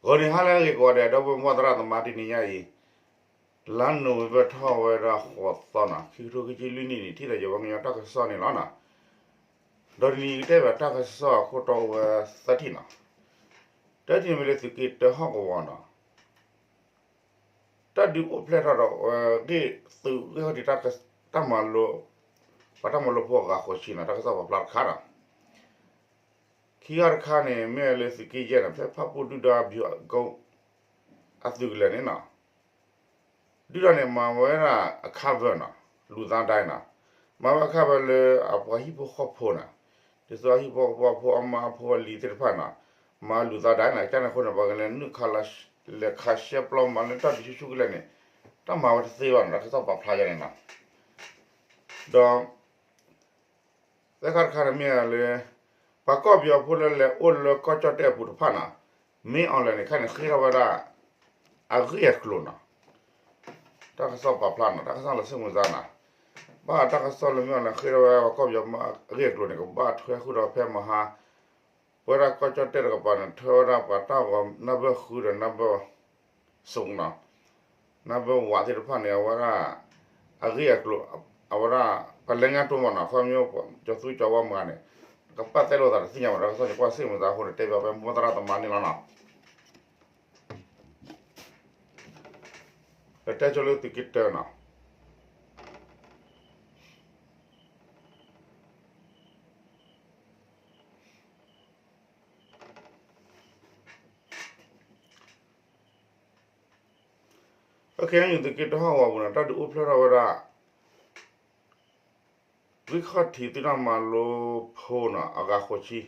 ဂီၤနံၤဟါလၢအဂ့ၤကိးဂၤဒဲး ဒီပုၢ်ဝဲၢ်မုၢ်သရၣ်သမါ တနံၤညါအံၤ လါနိၣ်ဝ့ဘၢၣ်ထီၣ်ဝဲဒၣ်ဃိးသီနီၤ ခံကထိခံဆံလွံၢ်နံၣ်န့ၣ် ထံၣ်သးယဝဲကညီတၢ်ကစီၣ်န့ၣ်လီၤနီၤ. ဒီးတနံၤအံၤကတဲဘၣ်တၢ်ကစီၣ်အခိၣ်တီအိၣ်ဝဲသၢထံၣ်နီၤ. တၢထံၣ်န့ၣ်မ့ၢ်လၢသုးက့တၢဟီၣ်ကဝီၤနီၤ တၢ်ဒုးအိၣ်ဖျဲၣ်ထီၣ်ဒီး ဂ့ၢ်သုးဂ့ၢ်ခီၣ်ထံးတၢ်မၤလိ ပှၤတၢ်မၤလိဖိအဂၤဃိးဆံနီၤ တၢ်ကစီၣ်ပာ်ဖျါတခါနီၤ. ခံဂၤတခါန့ၣ် မ့ၢ်လၢသုးက့ယဲၢ်နီၤ ဖဲဖၣ်ပူၣ်ဒုၣ်ဒါဘံအကိ အသုးကလၢၤန့ၣ်နီၤ ဒုၣ်ဒါန့ၣ် မၤဝဲဒၣ်အ cover နီၤ လူသားဒိုင်းနီၤ မၤဝဲအ cover လၢအပှၤဟံၣ်ဖိဃီဖိနီၤ ဒ်သိးအဟံၣ်ဖိဃီဖိအမါအဖိအလံၤသ့ၣ်တဖၣ်နီၤ မၤလူသားဒိုင်းနီၤ ကန့ၣ်အဃိန့ၣ် ပှၤကလဲၤနုာ်ခး လဲၤခးရှဲပျီမၤလၢတၢ်ဒုးဆူၣ်ဆူၣ်ကလဲာ်န့ၣ် တၢ်မၤဝဲတသ့ဘၣ်နီၤ တၢ်ကစီၣ်ပာ်ဖျါယဲန့ၣ်နီၤ ဒီး သၢခါတခါန့ၣ်မ့ၢ်လၢ ပှၤကီၢ်ပယီၤဖိလၢလဲၤအိၣ်လၢကီၢ်ကၠီၣ်တဲၣ်အပူၤတဖၣ်နီၤ မ့ၢ်အီၤလဲၣ်န့ၣ် ခဲအံၤန့ၣ် ဃ့ထီၣ်ဝဲဒၣ် အဂ့ၢ်အကျိၤနီၤ တၢ်ကစီၣ်ပာ်ဖျါနီၤ တၢ်ကစီၣ်လၢစိတ်ဝင်စားနီၤ ဘၣ်တၢ်ကစီၣ်လၢမ့ၢ်အီၤလဲၣ် ဃ့ထီၣ်ဝဲပှၤကီၢ်ပယီၤမၤအဂ့ၢ်အကျိၤန့ၣ် ကဘၣ်ထွဲဃုာ်ဒီးဖဲမဟါ ပဝဲဒၣ်ကီၢ်ကၠီၣ်တဲၣ်တကပၤန့ၣ် ထွဲဝဲဒၣ်ပှၤတၢ်ဂီၤနၢ်ဘၢၣ်ဃုဒီးနၢ်ဘၢၣ် စိနီၤ နၢ်ဘၢၣ်ဝးသ့ၣ်တဖၣ်န့ၣ် အဝဲဒၣ် အဂ့ၢ်အကျိၤ အဝဲဒၣ် ပလဲညါတိမးနီၤ ခီမ့ၢ် ကၠီၤသူကၠီၤဝါမၤန့ၣ် ကပာ်တဲလိာ်သးတသ့ၣ်ညါဘၣ် တၢ်ကစီၣ်န့ၣ် ကွၢ်စိတ်ဝင်စားအဃိန့ၣ် တဲဘၣ်ဖဲမုၢ်သရၣ်သမါန့ၣ်လီၤနီၤ ပတဲဆိလၢသုးက့တၢနီၤ ခဲအံၤန့ၣ် သုးက့တၢဟီၣ်ကဝီၤပူၤန့ၣ် တၢ်ဒုးအိၣ်ဖျဲၣ်ထီၣ်ဝဲဒၣ် ဂံၢ်ခီၣ်ထံးသုးတၢ်မၤလိဖိနီၤ အဂၤဃိးဆံ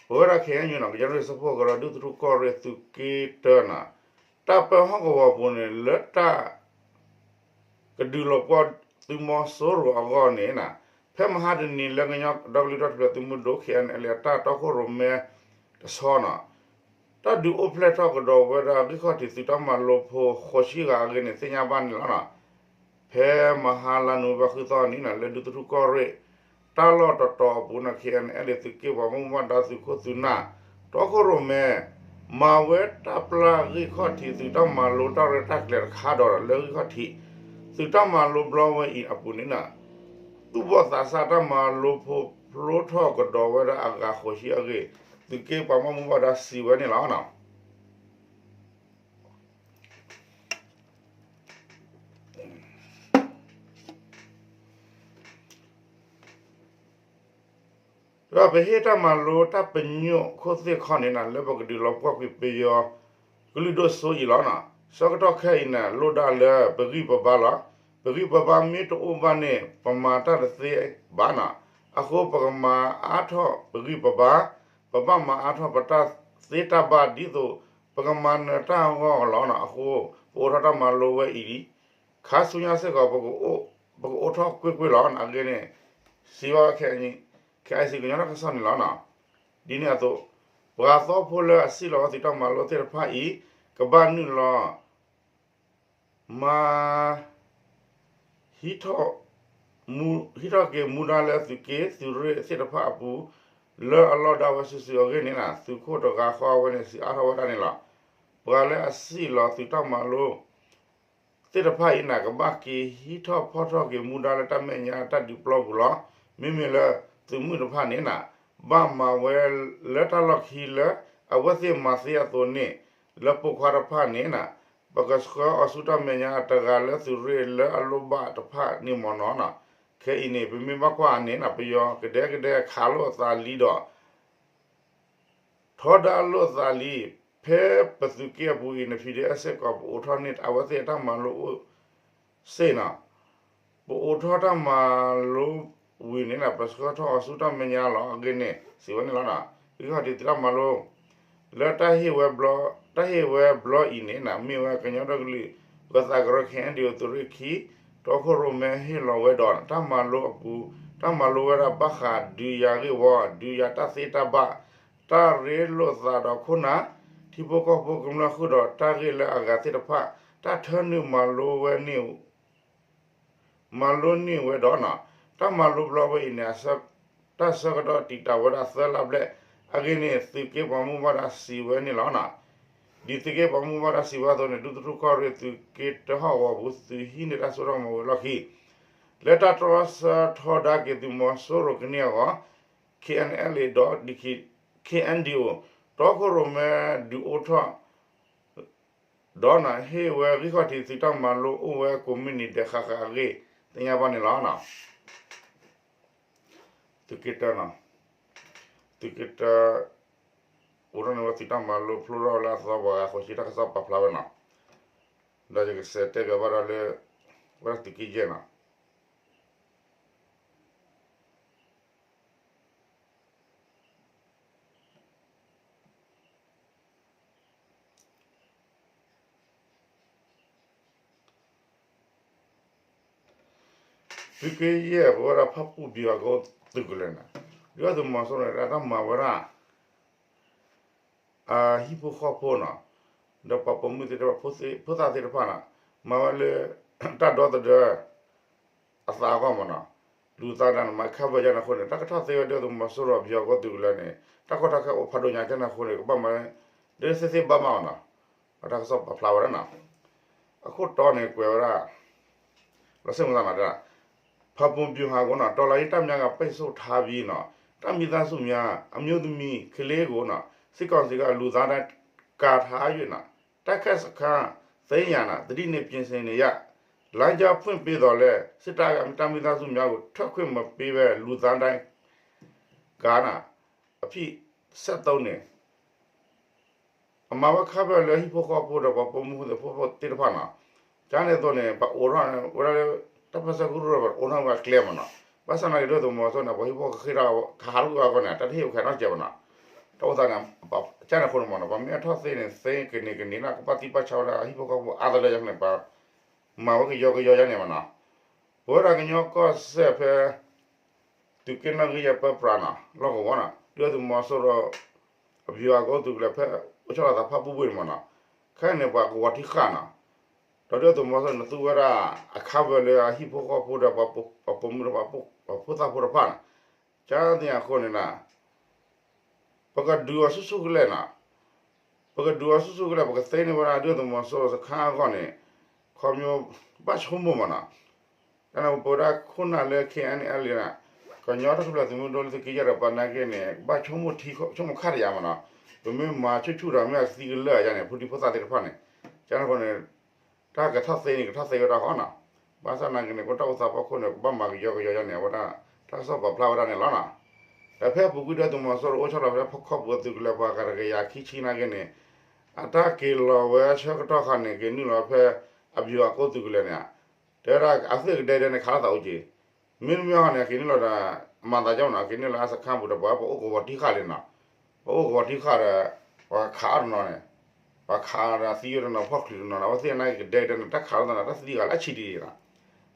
ပဝဲဒၣ်ခဲအံၤန့ၣ် ကညီဒီကလုာ်စၢဖှိၣ်ကရၢ ဒူသထူၣ်ကီၢ်ရ့ၣ်သုးက့တၢနီၤ တၢ်ပၢဟီၣ်ကဝီၤပူၤန့ၣ် လၢတၢ် ကဒုးလီၤပှီၢ်သုးမီၤစိရိၤအဂီၢ်န့ၣ်နီၤ ဖဲမဟါတနံၤလၢကညီဒီကလုာ်တၢ်ထူၣ်ဖျဲးသုးမုၢ်ဒိၣ် ခဲအံၤန့ၣ် အတၢ်တီခိၣ်ရိၣ်မဲတဆီနီၤ တၢ်ဒုးအိၣ်ဖျဲၣ်ထီၣ်ကဒီးဝဲဒၣ်ဂံၢ်ခီၣ်ထံးသုးတၢ်မၤလိဖိဃိးဆံဂၤအဂ့ၢ်န့ၣ် သ့ၣ်ညါဘၣ်န့ၣ်လီၤနီၤ. ဖဲမဟါလါနိၣ်ဝ့ဘၢၣ်ဃုသီနံၤနီၤ လၢဒူသထူၣ်ကီၢ်ရ့ၣ် တၢ်လီၢ်တတီၤအပူၤန့ၣ် ခဲအံၤန့ၣ် အဲၣ်ဒိးသုးက့ပှၤမူဘၣ်ဒါသုးခိၣ်သုးနၢ် တီခိၣ်ရိၣ်မဲ မၤဝဲတၢ်ပျၢ်ဂံၢ်ခီၣ်ထံးသုးတၢ်မၤလိတၢ်ရဲၣ်တၢ်ကျဲၤတခါဒီး လၢဂံၢ်ခီၣ်ထံး သုးတၢ်မၤလိဘျီဝဲအံၤအပူၤန့ၣ်နီၤ သူၣ်ဘီၣ်သးစၢ်တၢ်မၤလိဖိဖျိထီၣ်ကဒီးဝဲဒၣ်အဂၤဃိးဆံအဂ့ၢ် သုးက့ပှၤမူဘၣ်ဒါစံးဝဲန့ၣ်လီၤ. ဒီးပဟ့ၣ်တၢ်မၤလိတၢ်ပညိၣ်ခိၣ်သ့ၣ်ခီန့ၣ်နီၤ လၢပကဒုးလီၤပှီၢ်ကွံာ်ပယီၤကလုာ်ဒိၣ်စိအံၤလီၤနီၤ. ဆၢကတီၢ်ခဲအံၤန့ၣ် လိၣ်ဒၣ်လၢပဂံၢ်ပဘါလီၤ. ပဂံၢ်ပဘါမ့ၢ်တအိၣ်ဘၣ်န့ၣ် ပမၤတၢ်တသ့ဘၣ်နီၤ. အဃိပကမၤအါထီၣ်ပဂံၢ်ပဘါ, ပဘၣ်မၤအါထီၣ်ပတၢ်သ့တၢ်ဘၣ်ဒ်သိး ပကမၤနၢၤတၢ်အဂီၢ်လီၤနီၤ. အဃိ ပအိးထီၣ်တၢ်မၤလိဝဲအံၤ ခါဆူညါစ့ၢ်ကီး ပကအိးထီၣ်ကွ့ၢ်ကွ့ၢ်လီၤ. အဂ့ၢ်န့ၣ် စံးဘၣ် ခဲအံၤစံးကညီတၢ်ကစီၣ်န့ၣ်လီၤနီၤ. ဒ်န့ၣ်အသိး ပှၤသီဖိလၢအစံၣ်လီၤဝဲသုးတၢ်မၤလိသ့ၣ်တဖၣ်အံၤ ကဘၣ်နုာ်လီၤ မၤ ဟံးထီၣ် ဟံးထီၣ်က့ၤမူဒါလၢသုးက့သုးရ့ၣ်သ့ၣ်တဖၣ်အပူၤ လၢအလီၢ်ဒၣ်ဝဲစုာ်စုာ်အဂ့ၢ်န့ၣ်နီၤ သုးခိၣ်တဂၤဃီအဝဲန့ၣ် စံးအါထီၣ်ဝဲဒၣ်န့ၣ်လီၤ. ပှၤလၢအစံၣ်လီၤသုးတၢ်မၤလိ သ့ၣ်တဖၣ်အံၤန့ၣ် ကဘၣ်က့ၤဟံးထီၣ်ဖီၣ်ထီၣ်က့ၤမူဒါလၢတၢ်မဲာ်ညါတၢ်ဒုးပျီပူၤလီၤ. မ့မ့ၢ်လၢသုးမုၢ်တဖၣ်န့ၣ်နီၤ ဘၣ်မၤဝဲလၢတၢ်လီၢ်ခံလၢ အဝဲသ့ၣ်မၤသ့အသိးန့ၣ် လၢပိာ်ခွါတဖၣ်န့ၣ်နီၤ ပကဆှၢအီၤဆူတၢ်မဲာ်ညါတဂၤလၢသုးရ့ၣ်လၢအလိၣ်ဘၣ်တဖၣ်န့ၣ်မ့ၢ်နီၤနီၤ. ခဲအံၤန့ၣ် ပမ့ၢ်ဘၣ်ကွၢ်န့ၣ်နီၤ ပယီၤကဒဲကဒဲခးလိာ်အသးလံဒီး ထီဒါလိာ်သးလံ, ဖဲပသုးက့အပူၤအံၤန့ၣ် ဖံးဒဲးအဲၣ်စ့ၢ်ကီး ပအိးထီၣ်န့ၢ်အဝဲသ့ၣ်အတၢ်မၤလိအိၣ်စ့ၢ်နီၤ, ပအိးထီၣ်တၢ်မၤလိဝံၤန့ၣ် ပဆှၢထီၣ်အီၤဆူတၢ်မဲာ်ညါလီၤ. အဂ့ၢ်န့ၣ် စံးဝဲန့ၣ်လီၤ. ဂံၢ်ခီၣ်ထံးသုးတၢ်မၤလိ လၢတၢ်ဟ့ၣ်ဝဲဘျီ တၢ်ဟ့ၣ်ဝဲဘျီအံၤန့ၣ် မ့ၢ်ဝဲကညီဒီကလုာ် ပကသးကရၢ ခဲအံၤဒုးသုးရ့ၣ်ခံ တီခိၣ်ရိၣ်မဲဟ့ၣ်လီၤဝဲဒီး တၢ်မၤလိအပူၤ တၢ်မၤလိဝဲဒၣ်ဘၣ်ဃးဒုးယၤဂ့ၢ်ဝီ, ဒုးယၤတၢ်သ့တၢ်ဘၣ်, တၢ်ရ့လိာ်သးဒီးခိၣ်နၢ်, ထံဖိကီၢ်ဖိကမျၢၢ်ဃုာ်ဒီးတၢ်ဂ့ၢ်လၢအဂၤသ့ၣ်တဖၣ် တၢ်ထၢနုာ်မၤလိဝဲန့ၣ် မၤလိန့ၢ်ဝဲဒီး တၢ်မၤလိဘျီဝဲအံၤန့ၣ် တၢ်ဆၢကတီၢ်တံာ်တာ်ဝဲဒၣ်သၢလါဘျဲၣ် အဂ့ၢ်န့ၣ် သုးက့ပှၤမူဘၣ်ဒါစံးဝဲန့ၣ်လီၤ. ဒ်သုးက့ပှၤမူဘၣ်ဒါစံးဝဲအသိးန့ၣ် ဒူသထူၣ်ကီၢ်ရ့ၣ်သုးက့တၢဟီၣ်ကဝီၤပူၤ သုးဟံးန့ၢ်တၢ်စိတၢ်ကမီၤဝံၤအလီၢ်ခံ လၢတၢ်တြီဆၢထီဒါက့ၤသုးမီၤစိရိၤကန့ၢ်အဂီၢ် K N L A ဒီး K N D O တီခိၣ်ရိၣ်မဲဒုးအိၣ်ထီၣ် ဒီးနဟ့ၣ်ဝဲဂံၢ်ခီၣ်ထံးသုးတၢ်မၤလိအိၣ်ဝဲကိးမုၢ်နံၤဒဲးဃၣ်ဃၣ်အဂ့ၢ် သ့ၣ်ညါဘၣ်န့ၣ်လီၤ. သုးက့တၢ, သုးက့တၢ အိၣ်ထီၣ်န့ၢ်ဝဲသုးတၢ်မၤလိဖျိထီၣ်လၢအသီပှၤဂၤဃိးဆံ တၢ်ကစီၣ်ပာ်ဖျါဝဲနီၤ. ဒီးယကစးတဲပၠးဘၣ်ဒီးလၢ ဝဲဒၣ်သုးက့ယဲၢ်နီၤ. သုးက့ယဲၢ် ပဝဲဒၣ်ဖၣ်ပူၣ်ဘံၣ်အကီၢ်သုးကလၢၤန့ၣ် ဒုၣ်ဒါသုးမီၤစိရိၤန့ၣ် တၢ်မၤဝဲဒၣ် အဟံၣ်ဖိဃီဖိနီၤ, ဒီးပှၤပိာ်မုၣ်သ့ၣ်တဖၣ် ဖိသၣ်သ့ၣ်တဖၣ်န့ၣ် မၤဝဲလၢ တၢ်ဒီသဒၢ အသးအဂီၢ်မးနီၤ, လူၤသးဒၣ်န့ၣ် မၤခးဘၢၣ်ယါန့ၣ်အဃိန့ၣ် တၢ်ကထီၣ်သ့ဝဲဒၣ်သုးမီၤစိရိၤအဘံၣ်အကီၢ်သုးကလၢၤန့ၣ် တၢ်ကီတၢ်ခဲအိၣ်ဖးဒိၣ်ညါကန့ၣ်အဃိန့ၣ် ကဘၣ်မၤ ဒ်သ့ၣ်သ့ၣ်ဘၣ်မးနီၤ, ပတၢ်ကစီၣ်ပာ်ဖျါဝဲဒၣ်နီၤ, အခိၣ်တီန့ၣ်ကွဲးဝဲဒၣ် လီၤစ့ၣ်မသးနီၤ ဖၣ်ပူၣ်ဘံၣ်ဟးကိနီၤ တော်လှန်ရေးတပ်များက ပိတ်ဆို့ထားပြီးနီၤ တပ်မိသားစုများ အမျိုးသမီး ကလေးကိုနီၤ စစ်ကောင်စီက လူသားဒိုင်းကာထား၍နီၤ တိုက်ခိုက်စခန်းသိမ်းရန်နီၤ သတိနဲ့ ပြင်ဆင်နေရ လမ်းကြောင်းဖွင့်ပေးသော်လည်း စစ်တပ်က တပ်မိသားစုများကို ထွက်ခွင့်မပေးဘဲ လူသားဒိုင်းကားနီၤ အဖြစ် စက်သုံးန့ၣ် အမၤဝဲခးဖဲလၢဟံၣ်ဖိဃီဖိဒီး ပှၤပိာ်မုၣ်ဖိသ့ၣ်ဖိသ့ၣ်တဖၣ်နီၤ, ကန့ၣ်အသိးန့ၣ် ပအိးထီၣ်ဝဲဒၣ်လၢ တၢ်ပၢဆှၢကရူၢ် ပအိးထီၣ်ဝဲကျဲမးနီၤ, ဘၣ်ဆၣ်နာ်က့ၤဒုၣ်ဒါသုးမီၤစိရိၤန့ၣ် ပှၤဟံၣ်ဖိဃီဖိဃ့ၢ်ထီၣ်ကဟးထီၣ်ကွံာ်အဂီၢ်န့ၣ် တၢ်တဟ့ၣ်အိၣ်ခဲနီတစဲးဘၣ်နီၤ, တၢ်အိၣ်သးန့ၣ် ကန့ၣ်အဃိန့ၣ်မးနီၤ ပှၤမ့ၢ်အထီၣ်သ့န့ၣ် သ့ကန့ၢ်ကန့ၢ်န့ၣ် ကဘၣ်သံဘၣ်ဆါဝဲဒၣ်ဟံၣ်ဖိဃီဖိအါတလၢယါန့ၣ် ပှၤမၤဝဲကယီကယီယါန့ၣ်မးနီၤ, ပဝဲဒၣ်ကညီကီၢ်စဲၣ်ဖဲ သုးက့နီၣ်ဂံၢ်ယဲၢ်ပၢပြးနီၤ လီၢ်ကဝီၤနီၤ ဒုၣ်ဒါသုးမီၤစိရိၤ အဘံၣ်အကီၢ်သုးကလၢၤဖဲ အိၣ်ဆီလီၤသးဖၣ်ပူၣ်ဘံၣ်န့ၣ်မးနီၤ, ခဲအံၤန့ၣ် ပှၤကဝီၤထံဃာ်နီၤ, ဒီးဒုၣ်ဒါသုးမီၤစိရိၤန့ၣ် သူဝဲဒၣ်အ cover လၢအဟံၣ်ဖိဃီဖိဒီး ပှၤပိာ်မုၣ်ဒီး ပှၤဖိသၣ်ဖိတဖၣ်န့ၣ်, ကန့ၣ်အဃိန့ၣ် ပကဒုးအီၤဆူၣ်ဆူၣ်ကလဲာ်နီၤ, ပကဒုးအီၤဆူၣ်ဆူၣ်ကလဲာ် ပကသ့န့ၢ်ဝဲဒၣ်ဒုၣ်ဒါသုးမီၤစိရိၤစခါအဂီၢ်န့ၣ်, ခီဖျိ ဘၣ်ဆိကမိၣ်မးနီၤ, တၢ်န့ၣ်ပဝဲဒၣ်ခိၣ်နၢ်လၢ K N L A န့ၣ်, ကညီတၢ်ထူၣ်ဖျဲးသုးမုၢ်ဒိၣ်လၢသုးက့ယဲၢ်ဒီးပှၤနာ်က့န့ၣ် ဘၣ်ဆိကမိၣ်ထံဆိကမိၣ်ခါတယါမးနီၤ, ပမ့ၢ်မၤဆူၣ်ဆူၣ်ဒီးမ့ၢ်အကသံကလၢာ်ယါန့ၣ် ဖိဒံဖိသၣ်သ့ၣ်တဖၣ်န့ၣ်, ကန့ၣ်အဃိန့ၣ် တၢ်ကထီၣ်သ့န့ၣ် ကထီၣ်သ့ဝဲဒၣ်ဃီနီၤ, ဘၣ်ဆၣ်နာ်က့န့ၣ် ကတၢ်အိၣ်သးဖီခိၣ်န့ၣ် ကဘၣ်မၤကယီကယီယါန့ၣ် အဝဲဒၣ် တၢ်ကစီၣ်ပာ်ဖျါဝဲဒၣ်န့ၣ်လီၤနီၤ, ဒီးဖဲအပူၤကွံာ်ဒုၣ်ဒါသုးမီၤစိရိၤ အိၣ်ဆီလီၤဖဲဖီခိၣ်ပူၤသုးကလၢၤပှၤဂၤတကယၤခံဆံနာ်က့န့ၣ်, အတၢ်က့ၤလီၤဝဲဆၢကတီၢ်ခါန့ၣ် က့ၤနုာ်လီၤဖဲ အဘံၣ်အကီၢ်သုးကလၢၤန့ၣ်, တဲဝဲဒၣ်အသုးကဒဲဒဲန့ၣ် ခးလိာ်သးအိၣ်က့ၤ, မ့တမ့ၢ်ဟီန့ၣ် က့ၤနုာ်လီၤဒီး မၤသးကၠီနီၤ က့ၤနုာ်လီၤအစခါပူၤဒီး ပှၤပအိၣ်ကဝီၤထံဃာ်လံနီၤ, ပအိၣ်ကဝီၤထံဃာ်ဒီး ပှၤခးအီၤတနီၤန့ၣ်, ပှၤခးဒီးသံဝဲတနီၤ ဖီၣ်ချုးတနီၤန့ၣ် အဝဲသ့ၣ်နာ်က့ၤကဒဲကဒဲန့ၣ် တၢ်ခးလိာ်သးန့ၣ် တၢ်သံဂၤလၢအဆံးဒ်န့ၣ်နီၤ,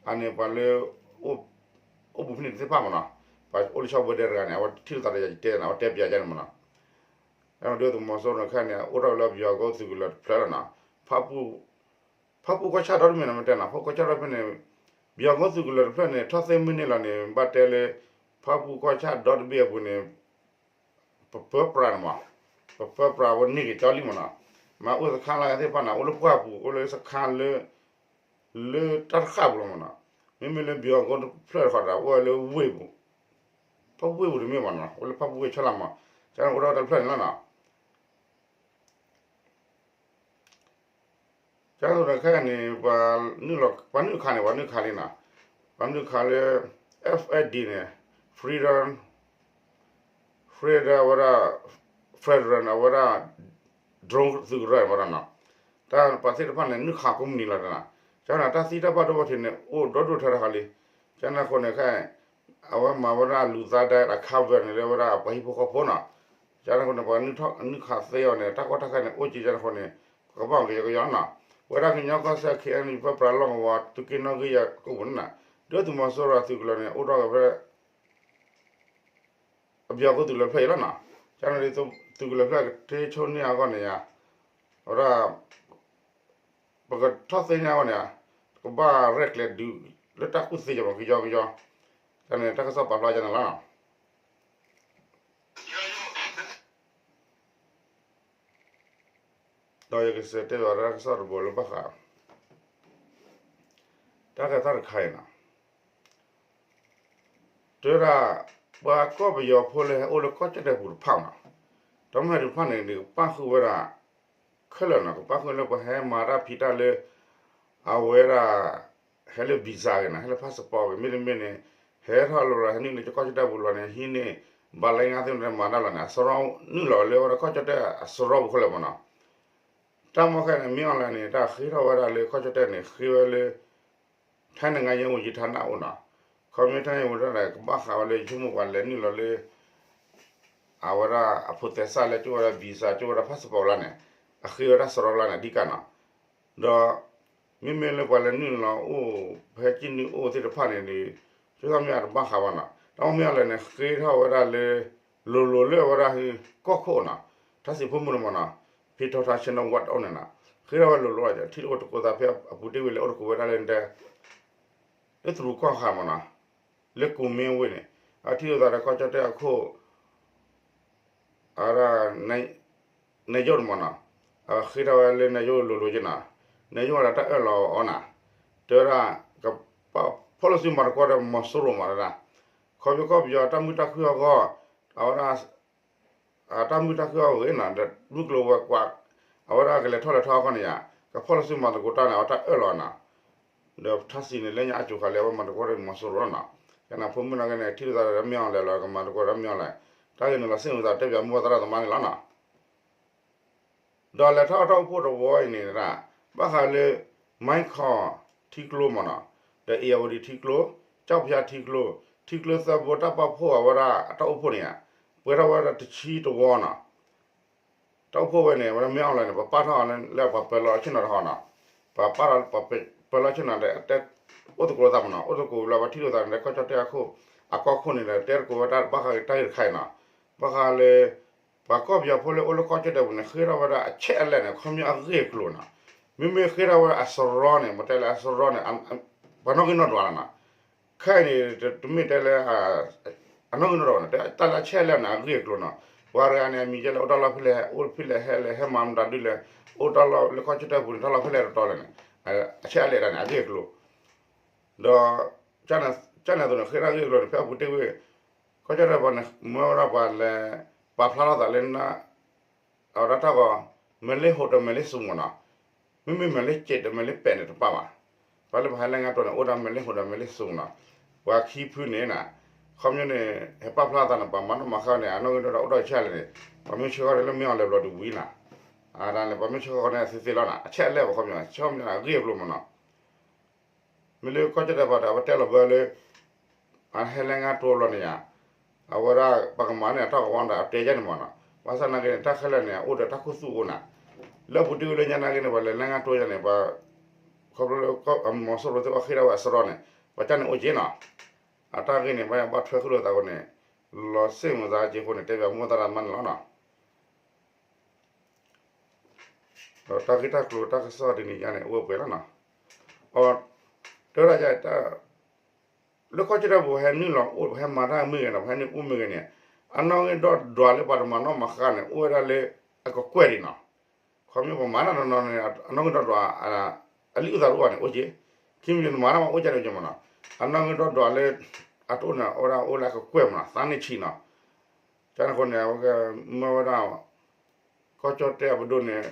အန့ၣ်ပှၤလၢ အိၣ်ဘှံးဖဲန့ၣ်သ့ၣ်တဖၣ်မးနီၤ, ပှၤအိၣ်လၢဆီဘိတဲတဂၤန့ၣ် အဝဲထံၣ်လိာ်သးဒီးယတဲန့ၣ် အဝဲတဲပျးယါန့ၣ်မးနီၤ, ဒုၣ်ဒါသုးမီၤစိရိၤန့ၣ်ခဲအံၤန့ၣ် အိၣ်ထီၣ်လၢဘံၣ်အကီၢ်သုးကလၢၤတဖျၢၣ်လီၤနီၤ, ဖၣ်ပူၣ်ကီၢ်ဆၣ်ဒီတမံၤန့ၣ် မ့ၢ်တဲနီၤ ဖၣ်ပူၣ်ကီၢ်ဆၣ်ဒီဖဲန့ၣ်, ဘံၣ်အကီၢ်သုးကလၢၤတဖျၢၣ်န့ၣ် ထီၣ်သ့မ့ၢ်န့ၢ်လီၤန့ၣ် ဘၣ်တဲလၢ ဖၣ်ပူၣ်ကီၢ်ဆၣ်ဒီတဘ့ၣ်အပူၤန့ၣ် ပပၢပြးန့ၣ်မး, ပပၢပြးဝဲန့ၢ်က့ၤကၠီလံမးနီၤ, မ့ၢ်အိၣ်စခါလၢသ့ၣ်တဖၣ်န့ၣ် အိၣ်လၢပှၢ်ပူၤ အိၣ်လၢစခါလၢ လၢတၢ်တဃၣ်ပူၤလီၤမးနီၤ, မ့မ့ၢ်လၢဘံၣ်အကီၢ်တဖျၢၣ်တခီဒီး အိၣ်ဝဲလၢဝ့ၢ်ပူၤ, ဖၣ်ပူၣ်ဝ့ၢ်ပူၤတမ့ၢ်မးနီၤ အိၣ်လၢဖၣ်ပူၣ်ဝ့ၢ်ဆၢလီၤမး, ကအိၣ်ထီၣ်ဝဲဒၣ်တဖျၢၣ်န့ၣ်လီၤနီၤ. ကၢ်သိးဒီးခဲအံၤန့ၣ် ပှၤနုာ်ခးန့ၣ် ပှၤနုာ်ခးလံနီၤ, ပှၤနုာ်ခးလၢ F F D န့ၣ် Freedom Freedom ဝဲဒၣ် Federal အဝဲဒၣ် drone သုးကရၢဝဲဒၣ်နီၤ, တၢ်ပှၤသ့ၣ်တဖၣ်န့ၣ် နုာ်ခးကိးမုၢ်နံၤလီၤနီၤ, ကၢ်န့ၣ် တၢ်သံတၢ်ဘၣ်ဒိဘၣ်ထံးန့ၣ် အိၣ်ဒီဒိၣ်ထဲတခါလံ, ကၢ်န့ၣ်အဃိန့ၣ်ခဲအံၤ အဝဲမၤဝဲဒၣ်လူၤသးဒဲးအ cover န့ၣ်လၢဝဲဒၣ်ပှၤဟံၣ်ဖိဃီဖိနီၤ, ကၢ်န့ၣ်အဃိန့ၣ် ပှၤနုာ်ခးသ့အီၤန့ၣ် တၢ်ကီတၢ်ခဲန့ၣ် အိၣ်က့ၤကၢ်န့ၣ်အဃိန့ၣ် ကဘၣ်ကယီကယီနီၤ, ဝဲဒၣ်ကညီကီၢ်စဲၣ် K N U ပၢပြးလီၢ်ကဝီၤ သုးက့နီၣ်ဂံၢ်ယဲၢ်ကိးပူၤန့ၣ်နီၤ, ဒုၣ်ဒါသုးမီၤစိရိၤအသုးကလၢၤန့ၣ် အိၣ်ထီၣ်က့ၤဖဲ အဘံၣ်အကီၢ်သုးကလၢၤဖျၢၣ်အံၤလီၤနီၤ, ကၢ်န့ၣ် သုးကလၢၤဖျၢၣ်ကတ့ဆိန့ၢ်အဂီၢ်န့ၣ်ယါ, အဝဲဒၣ် ပကထီၣ်သ့န့ၢ်အဂီၢ်န့ၣ် ကဘၣ်ရဲၣ်ကျဲၤဒုးလၢတၢ်ကူၣ်သ့ကမး ကယီကယီ, ကၢ်န့ၣ် တၢ်ကစီၣ်ပာ်ဖျါကၢ်န့ၣ်လီၤနီၤ. ဒီးယကစံးတဲဘၣ်တၢ်ကစီၣ်တဘိလၢဘၣ်ဃး တၢ်ကစီၣ်တခါအံၤနီၤ, တဲဒၣ် ပှၤကီၢ်ပယီၤဖိလၢဟဲအိၣ်လၢကီၢ်ကၠီၣ်တဲၣ်ပူၤတဖၣ်နီၤ, တၢ်မ့ၢ်တဖၣ်န့ၣ် ကပၣ်ဃုာ်ဝဲဒၣ် ခဲလၢာ်နီၤ, ကပၣ်ဃုာ်လၢပှၤဟဲမၤတၢ်ဖံးတၢ်လၢ အဝဲဒၣ် ဟဲလၢ visa ဂ့ၤနီၤ, ဟဲလၢ passport ဂ့ၤ, မ့တမ့ၢ်န့ၣ် ဟဲထီၣ်လီၤ ဟဲနုာ်လၢကီၢ်ကၠီၣ်တဲၣ်ပူၤလီၤန့ၣ် ဟံးန့ၢ် ဘၣ်လၢညါသ့ၣ်န့ၣ်မၤတၢ်လီၤန့ၣ် အစရီနုာ်လီၤလၢဝဲဒၣ်ကီၢ်ကၠီၣ်တဲၣ်အစရီပူၤခဲလၢာ်မ့ၢ်နီၤ, တၢ်မီၢ်ခဲန့ၣ် မ့ၢ်အီၤလဲၣ်န့ၣ် တၢ်ဃ့ထီၣ်ဝဲဒၣ်လၢကီၢ်ကၠီၣ်တဲၣ်န့ၣ် ဃ့ဝဲလၢ ထဲနိုင်ငံရေးဝန်ကြီးဌာနအိၣ်နီၤ, ခီဖျိထဲနိုင်ငံရေးဝန်ကြီးဌာနန့ၣ် ကဘၣ်ဃးဝဲလၢယဆိကမိၣ်ပှၤလဲၤနုာ်လီၤလၢ အဝဲဒၣ်အဖိးသဲစးလၢကၠိၣ်ဝဲဒၣ် visa ကၠိၣ်ဝဲဒၣ် passport လၢန့ၣ် အဃ့ဝဲဒၣ်စရီလၢန့ၣ် အဓိကနီၤ, ဒီး မ့မ့ၢ်လၢပှၤလဲၤနုာ်လီၤအိၣ် ဖဲကံၣ်နုၢ်အိၣ်သ့ၣ်တဖၣ်န့ၣ်ဒီး ဆိကမိၣ်မ့ၢ်အတဘၣ်ဃးဘၣ်နီၤ, တၢ်မ့ၢ်အီၤလဲၣ်န့ၣ် ဃ့ထီၣ်ဝဲဒၣ်လၢ လိၤလိၤလၢအဝဲဒၣ်ဟံးကီၢ်ခိၣ်နီၤ, ထါစံးဖိမုၣ်န့ၣ်မ့ၢ်နီၤ, ဖံထီထါဆ့နီၣ်ဝးတအိၣ်န့ၣ်နီၤ, ဃ့ထီၣ်ဝဲလိၤလိၤ ထံၣ်လိာ်အိၣ်တကိးသးဖဲအပူၤတ့ၢ်ဝံၤလၢအိၣ်တကိးဝဲဒၣ်လၢတဲ လၢတရူးကီၢ်ခါမ့ၢ်နီၤ, လၢကူမ့ၢ်ဝ့ၢ်န့ၣ် အထံၣ်လိာ်သးဒီးကီၢ်ကၠီၣ်တဲၣ်အခိၣ် အဝဲဒၣ် နယိၣ်န့ၣ်မ့ၢ်နီၤ, အဃ့ထီၣ်ဝဲလၢနယိၣ်လိၤလိၤက့နီၤ, နယိၣ်ဝဲဒၣ်တၢ်အၢၣ်လီၤအီၤနီၤ, တဲဝဲဒၣ် ကဖီၣ်လိာ်စုမၤသကိးဒီးမီၤစိရိၤမ့ၢ်နီၤ, ခီဖျိကီၢ်ပယီၤတၢ်မုာ်တၢ်ခုၣ်အဂီၢ် အဝဲဒၣ် အတၢ်မုာ်တၢ်ခုၣ်အဂီၢ်ဂ့ၤနီၤ ဒီးမုၢ်ကျိၤဝဲၤကွာ် အဝဲဒၣ်ကလဲၤထီၣ်လဲၤထီအဂီၢ်န့ၣ်ယါ ကဖီၣ်လိာ်စုမၤသကိးတၢ်န့ၣ် အဝဲတၢ်အၢၣ်လီၤနီၤ, ဒီးထါစံးန့ၣ် လၢညါအကိၤဃာ်လၢအဝဲမၤသကိးဒီးမီၤစိရိၤလီၤနီၤ, ကနၣ်ဖိမုၣ်နာ်က့န့ၣ် ထံၣ်လိာ်သးဒီးမ့ၢ်အီၤလဲၣ်လီၤ ကမၤသကိးဒီးမ့ၢ်အီၤလဲၣ်, တၢ်ဂ့ၢ်န့ၣ်လီၤစ့ၣ်မုာ်သးတဲပၠးမိၢ်သရၣ်သမါန့ၣ်လီၤနီၤ ဒီးလဲၤထီၣ်အတၢ်အိၣ်ဖှိၣ်တဝီအံၤန့ၣ် ဘၣ်ဃးလၢ မၢ်ခီၣ်ထံကျိမ့ၢ်နီၤ, ဒီးအ့ၣ်ယၣ်ဝတံၤထံကျိ, ကၠီၣ်ဖၠါထံကျိ, ထံကျိသၢဘိတၢ်ပာ်ဖှိၣ်အဝဲဒၣ်အတၢ်အိၣ်ဖှိၣ်န့ၣ်ဧါ, ပှဲၤထီၣ်ဝဲဒၣ်တဆံတဝီနီၤ, တၢ်အိၣ်ဖှိၣ်ဝဲန့ၣ် အဝဲဒၣ်မ့ၢ်အီၤလဲၣ်န့ၣ် ပပာ်ထီၣ်လၢပှၤပၢၤလီၤဆ့ၣ်နီၤတဟီနီၤ, ပှၤပာ်ထီၣ်ပှၤပၢၤလီၤဆ့ၣ်နီၤဒီး တဲအိၣ်သကိးလိာ်သးမ့ၢ်နီၤ, အိၣ်သကိးလၢပှၤထံၣ်လိာ်သးန့ၣ် ကီၢ်ကၠီၣ်တဲၣ်အခိၣ် အကီၢ်ခိၣ်န့ၣ်ဒီး တဲသကိးဝဲတၢ်ဘၣ်ဃးတၢ်ဂ့ၢ်တခါအံၤနီၤ, ဘၣ်ဃးလၢ ပှၤကီၢ်ပယီၤဖိလၢအိၣ်လၢကီၢ်ကၠီၣ်တဲၣ်ပူၤန့ၣ် ဃ့ထီၣ်ဝဲဒၣ်အချက်အလက်န့ၣ် ခီပညီအဂ့ၢ်အကျိၤနီၤ, မ့မ့ၢ်ဃ့ထီၣ်ဝဲအစရီန့ၣ် မ့ၢ်တဲလၢအစရီန့ၣ် ပှၤနီၣ်ဂံၢ်နီၣ်ဒွးလီၤနီၤ, ခဲအံၤန့ၣ် တမ့ၢ်တဲလၢ အနီၣ်ဂံၢ်နီၣ်ဒွးဘၣ်နီၤ, တၢ်လၢအချက်အလက်န့ၣ် အဂ့ၢ်အကျိၤနီၤ, ပှၤတဂၤန့ၣ် အမံၤကဲလဲၣ် အိၣ်တၢ်လီၢ်ဖဲလဲၣ် အိၣ်ဖဲလဲၣ် ဟဲလဲၣ် ဟဲမၤမတၤဒ်လဲၣ် အိၣ်တၢ်လီၢ်လၢကီၢ်ကၠီၣ်တဲၣ်ပူၤန့ၣ် တၢ်လီၢ်ဖဲလဲၣ်တတီလဲၣ်န့ၣ် အချက်အလက်တၢ်န့ၣ် အဂ့ၢ်အကျိၤ ဒီး ကန့ၣ်အသိးန့ၣ် ဃ့တၢ်ဂ့ၢ်အကျိၤန့ၣ် ဖဲအပူၤတ့ၢ်ဝံၤ ကီၢ်ကၠီၣ်တဲၣ်ပှၤန့ၣ် မၢဝဲဒၣ်ပှၤလဲၤ ပာ်ဖျါထီၣ်သးလၢ အဝဲဒၣ်တၢ်ဂီၤ မဲာ်လ့ဟိးဒီးမဲာ်လ့စူၤမ့ၢ်နီၤ, မ့မ့ၢ်မဲာ်လ့စဲးဒီးမဲာ်လ့ပဲးန့ၣ်တပာ်ဘၣ်, ပှၤလၢပှၤဟဲလၢညါတီၤန့ၣ် အိၣ်ဒၣ်မဲာ်လ့ဟိးဒီးမဲာ်လ့စူၤမ့ၢ်နီၤ, ပှၤခံဖုန့ၣ် ခီပညီန့ၣ် ဟဲပာ်ဖျါသးန့ၣ် ပှၤမၤနီၣ်မၤဃါန့ၣ် အနီၣ်ဂံၢ်ဒီးအိၣ်ဒီးဆၣ်လဲၣ်န့ၣ် ပှၤမ့ၢ်ဆှၢဃီၤဒီးလၢမ့ၢ်အီၤလဲၤဘျီဒုးဝံၤနီၤ, အဒၣ်န့ၣ် ပှၤမ့ၢ်ဆှၢဃီၤန့ၣ်သ့သ့လီၤနီၤ, အချက်အလက်ပှၤခီပညီ ဆၢမ့ၢ်အဂ့ၢ်အကျိၤမ့ၢ်နီၤ မ့ၢ်လၢကီၢ်ကၠီၣ်တဲၣ်ပှၤဒီး အဝဲတဲလီၤဘၢလၢ အဟဲလၢညါတီၤဘျီန့ၣ်ယါ, အဝဲဒၣ်ပကမၤန့ၣ် အတၢ်ကဝီၤဒီးအတဲယါန့ၣ်မ့ၢ်နီၤ, ဘၣ်ဆၣ်နာ်က့န့ၣ် တၢ်ခဲလၢာ်န့ၣ် အအိၣ်ဒီးတၢ်ခူသူၣ်အိၣ်နၤ, လၢပူၤတ့ၢ်ဝဲလၢညါနာ်က့န့ၣ် ပှၤလဲၤလၢညါတီၤယါန့ၣ် ပှၤ ခီဖျိလၢ မီၤစိရိၤသ့ၣ်အီၤဃ့ဒၣ်ဝဲအစရီန့ၣ် ပှၤကန့ၣ်အိၣ်က့နီၤ, အတၢ်ဂ့ၢ်န့ၣ် ဘၣ်ယဘၣ်ထွဲဃုာ်လိာ်သးဃိန့ၣ် လီၤစ့ၣ်မုာ်သးက့ဃိန့ၣ် တဲဘၣ်မိၢ်သရၣ်သမါန့ၣ်လီၤနီၤ ဒီးတၢ်ဂ့ၢ်တၢ်ကျိၤတၢ်ကစီၣ်ဒ်န့ၣ်ယါန့ၣ် အိၣ်ဝဲပှဲၤလီၤနီၤ, အ တဲဝဲဒၣ်ယါ လၢကီၢ်ကၠီၣ်တဲၣ်ပူၤ ဟဲနုာ်လီၤအိၣ် ဟဲမၤတၢ်မ့ၢ်ဂ့ၤနီၤ ဟဲနုာ်အိၣ်မ့ၢ်ဂ့ၤန့ၣ် အနီၣ်ဂံၢ်ဒီးဒွးလၢပှၤတမၤနီၣ်မၤဃါန့ၣ် အိၣ်ဝဲဒၣ်လၢအကကွဲၢ်ဒံးနီၤ, ခီဖျိပမၤတၢ်နီၢ်နီၢ်န့ၣ် အနီၣ်ဂံၢ်ဒီးဒွး အလံာ်အုၣ်သးတအိၣ်ဘၣ်န့ၣ် အိၣ်က့, ခံမံၤတမၤတၢ်မၤအိၣ်ကန့ၣ်က့မ့ၢ်နီၤ, အနီၣ်ဂံၢ်ဒီးဒွးလၢ အတအိၣ်န့ၣ် အဝဲဒၣ်အိၣ်လၢအကကွဲၢ်မ့ၢ်နီၤ သးန့ၢ်ဆံးနီၤ, ကန့ၣ်အဃိန့ၣ် အဝဲကမၢဝဲဒၣ် ကီၢ်ကၠီၣ်တဲၣ်အပဒိၣ်န့ၣ်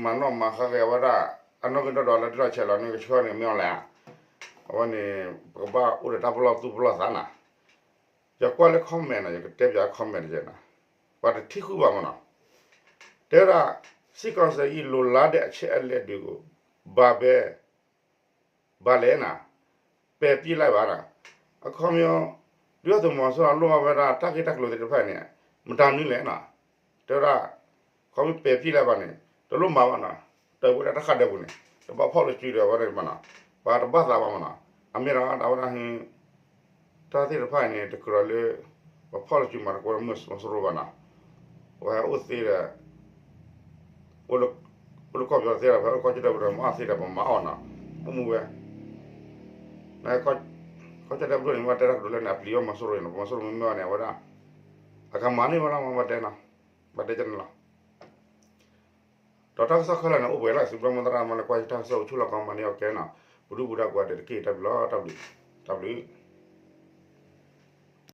မၤနီၣ်မၤဃါက့ၤအဝဲဒၣ် အနီၣ်ဂံၢ်ဒီးဒွးလၢတၢ်ဆဲးလီၤန့ၣ် ကဆှၢန့ၣ်မ့ၢ်အီၤလဲၣ်, အဝဲန့ၣ် ပကဘၣ်အိၣ်ဒီးတၢ်ပလီၢ်သူၣ်ပလီၢ်သးနီၤ, ယကွၢ်လၢ comment နီၤ ယကတဲပၠး comment တက့ၢ်နီၤ, ပှၤတထံၣ်ဃုာ်ဘၣ်မ့ၢ်နီၤ, တဲဝဲဒၣ် စစ်ကောင်စီ လိုလားတဲ့အချက်အလက်တွေကို ဘာပဲ ဘၣ်လဲၣ်နၤ, ပဲာ်ပစ်လိုက်ပါနၤ, အခီပညီ ဒုၣ်ဒါသုးမီၤစိရိၤလိၣ်ဘၣ်ဝဲဒၣ်တၢ်ဂ့ၢ်တၢ်ကျိၤသ့ၣ်တဖၣ်န့ၣ် မတၤနုၤလဲၣ်နီၤ, တဲဝဲဒၣ် ခီပညီပဲာ်ပစ်လိုက်ပါန့ၣ် တလိၣ်မၤဘၣ်နီၤ, တၢ်ဝဲဒၣ်တၢ်ဃးဒီးပူၤန့ၣ် တဘၣ်ဖီၣ်လိာ်စုဒီးဝဲဒၣ်မးနီၤ, ပှၤတဘၣ်သးဘၣ်မးနီၤ, အမ့ၢ်ဒီးအဝဲဒၣ်ဟ တၢ်သ့ၣ်တဖၣ်အံၤန့ၣ် တကြၢးလၢ ပဖီၣ်လိာ်စုမၤသကိးမုၢ်မီၤစိရိၤဘၣ်နီၤ, ပှၤဟဲအိၣ်သ့ဒီး အိၣ်လၢကီၢ်ပယီၤသ့ဒီး ပှၤဟဲအိၣ်ကီၢ်ကၠီၣ်တဲၣ်ပူၤဒီး မၤအီၣ်သ့ဒီး ပမၤအီၣ်နီၤ, အိၣ်မူဝဲ ကီၢ်ကၠီၣ်တဲၣ်ပဒိၣ်န့ၣ် မ့ၢ်တဲတၢ်ကတိၤလၢန့ၣ် အပျံၤဝဲမီၤစိရိၤန့ၣ် ပမီၤစိရိၤမ့ၢ်မ့ၢ်အီၤန့ၣ် အဝဲဒၣ် အကမၤန့ၢ်ဝဲလီၤ မ့ၢ်တဲနီၤ, ဘၣ်တဲကန့ၣ်လီၤ, ဒီး ဒီးတၢ်ကစီၣ်ခဲလၢာ်န့ၣ် အိၣ်ပှဲၤလၢသုးပှၢ်မိၢ်သရၣ်မၤလၢကွၢ်ယတၢ်ကစီၣ်အိၣ်ဆူၣ်လီၤကီမၤန့ၢ်အီၤကဲနီၤ, ပဒုၣ်ပဒါကိးဂၤဒဲးတက့ၢ် တၢ်ဘျုးလီၤ တၢ်ဘျုး, တၢ်ဘျုး.